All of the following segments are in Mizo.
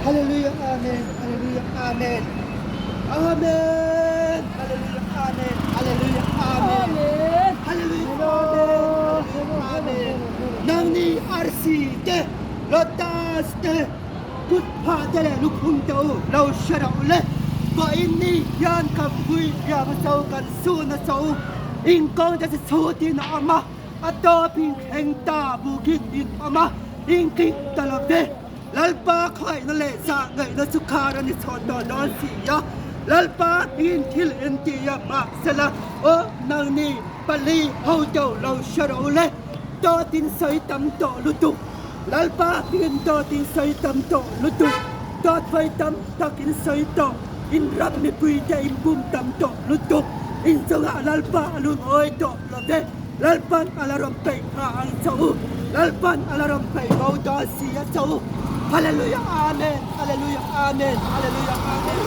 Hallelujah Amen Hallelujah Amen Amen Hallelujah Amen Hallelujah Amen Hallelujah Amen Hallelujah Amen Nangni arsi te lotus te kut phah te leh lukhum te u lo hre rawh u le vawiin ni hian kan vui riam a cho kan sun a cho inkawng te chu chhutin a awm a a tawp in thleng ta bukin in awm a inkik ta lo ve. Lalpa khawngaihna leh zah ngaihna chu khar a ni chhawn tawh dawn si a, Lalpa in thil en ti a mahsela aw nangni pali ho deuh lo hre rawh u le, dawt in sawi tam tawh lutuk, Lalpa in dawt in sawi tam tawh lutuk, dawt vawi tam tak in sawi tawh, in ram mipui te in bum tam tawh lutuk, in chungah Lalpa a lungawi tawh lo ve. Lalpan a la rawn peih hma ang che u, Lalpan a la rawn peih bo dawn si a che u. Hallelujah Amen Hallelujah Amen Hallelujah Amen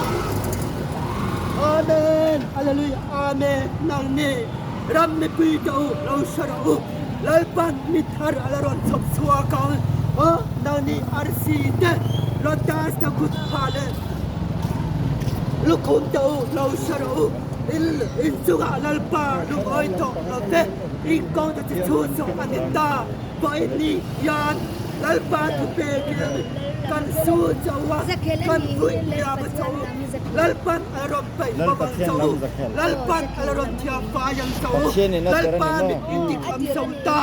Amen Hallelujah Amen Nangni ram mipui te u lo hre rawh u, Lalpan mi thar a la rawn chhawp chhuak ang. Aw nangni arsi te, lotus te kut phah leh lukhum te u lo hre rawh u. In chungah Lalpa lungawi tawh lo ve, in kawng te chu chhun zawh a ni ta. Vawiin ni hian Lalpa thu pekin kan su chauh a, kan vui hliam a chauh. Lalpan a la rawn paih bawk ang chauh. Lalpan a la rawn thiam fai ang chauh. Lalpa mit in tikham zo ta,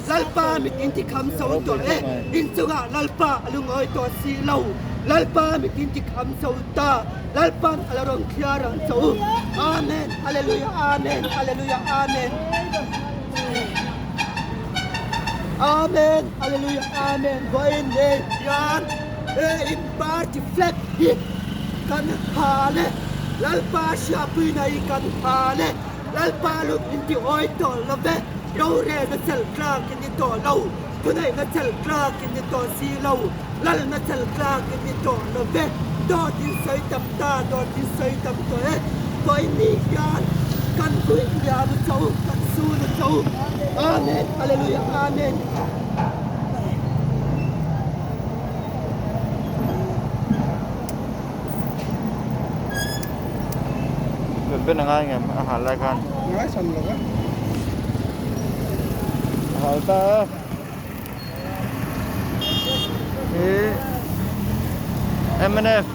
Lalpa mit in tikham zo tawh e. In chungah Lalpa a lungawi tawh si lo, Lalpa mit in tikham zo ta. Lalpan a la rawn thliar ang che u. Amen Hallelujah Amen Hallelujah Amen Amen Hallelujah Amen Vawiin nei hian he in party flag hi kan hal e Lalpa hriatpuina hi kan hal e Lalpa lung in ti awi tawh lo ve rorelna chel tlak in ni tawh lo thuneihna chel tlak in ni tawh si lo. Lalna chal tlak in ni tawh lo ve, dawt in sawi tam ta, dawt in sawi tam tawh e, vawiin hian kan vui liam a cho, kan sun a cho. Amen, Hallelujah, Amen. Ben a ngai ngem a hal lai khan. Ngai sam lo va. A hal ta e. Hi mnf.